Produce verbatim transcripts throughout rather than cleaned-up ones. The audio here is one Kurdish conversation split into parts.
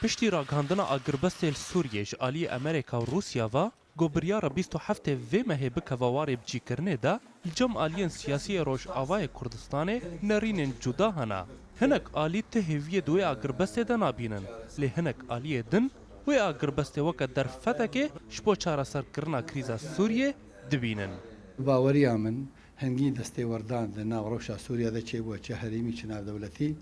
Piştî ragihandina agirbestê li Sûriyê ji aliyê Amerîka û Rûsya ve, ku biryara bîst û heftê vê mehê bikeve warê biçîkirinê de, li cem aliyên siyasî yê Rojavayê Kurdistanê nerînên cuda hene. Hinek alî ti hêviyê di wê agirbestê de nabînin, lê hinek aliyê din wê agirbestê weke derfetekê ji bo çareserkirina krîza Sûriyê dibînin. Bi baweriya min, hingî destêwerdan di nav rewşa Sûriye de çêbûye, çi herêmî, çi navdewletî,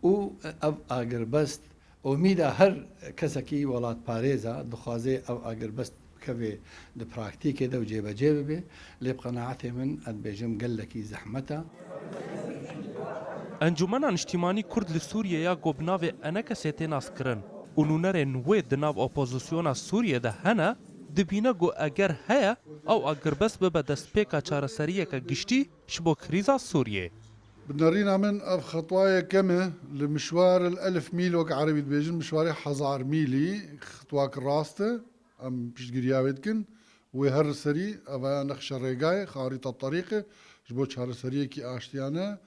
û ev agirbest Omîda her kesekî welatparêz e, dixwaze ev agirbest bikeve di praktîkê de û cêbecê bibe, lê bi qenaetê min, ez dibêjim, gelekî zehmet e. Encûmena Niştîmanî Kurd li Sûriyê ya ku bi navê ENKSê tê naskirin û nûnerên wê di nav opozisyona Sûriyê de hene, dibîne ku eger heye, ew agirbest bibe destpêka çareseriyeke giştî ji bo krîza Sûriyê. Bi nerîna min ev xetwa yekem e li mişwar el elf mîl, wek erebî dibêjin, mişwarê hezar mîlî xetwak rast e. Em piştgiriya wê dikin. Wê her li serî, ev ya nexşe rêgayê, xarîta terîqê ji bo çareseriyekî aştiyane.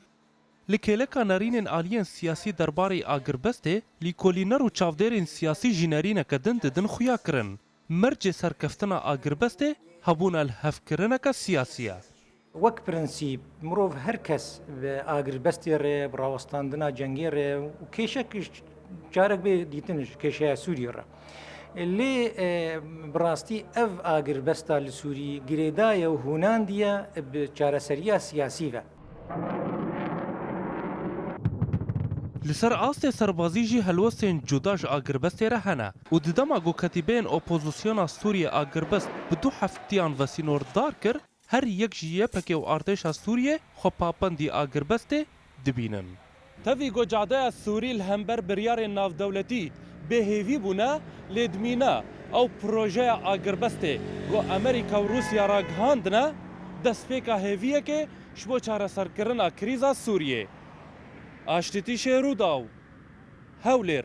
Li kêleka nerînên aliyên siyasî derbarê agirbestê, lîkolîner û çavdêrên siyasî jî nerîneke din didin xuya kirin. Mercê serkeftina agirbestê hebûna lihevkirineke siyasî ye. Wek prensîp, mirov, her kes bi agirbestê re, bi rawestandina cengê re û kêşek carek bê dîtin ji kêşeya Sûriyê re. Lê, e, bi rastî ev agirbesta li Sûrî girêdaye û hûnandiye bi çareseriya siyasî ve. Li ser astê serbazî jî helwestên cuda ji agirbestê re hene û di dema ku ketîbeyên opozisyona Sûriyê agirbest bi du heftiyan ve sînordar kir, her yek ji Y P G û artêşa Sûriyê xwe papendî agirbestê dibînin. Tevî ku cadeya Sûrî li hember biryarên navdewletî bêhêvî bûne, lê dimîne ew projeya agirbestê ku Amerîka û Rûsya ragihandine, destpêka hêviyekê ji bo çareserkirina krîza Sûriyê. Aştîtîşê Rûdaw, Hewlêr.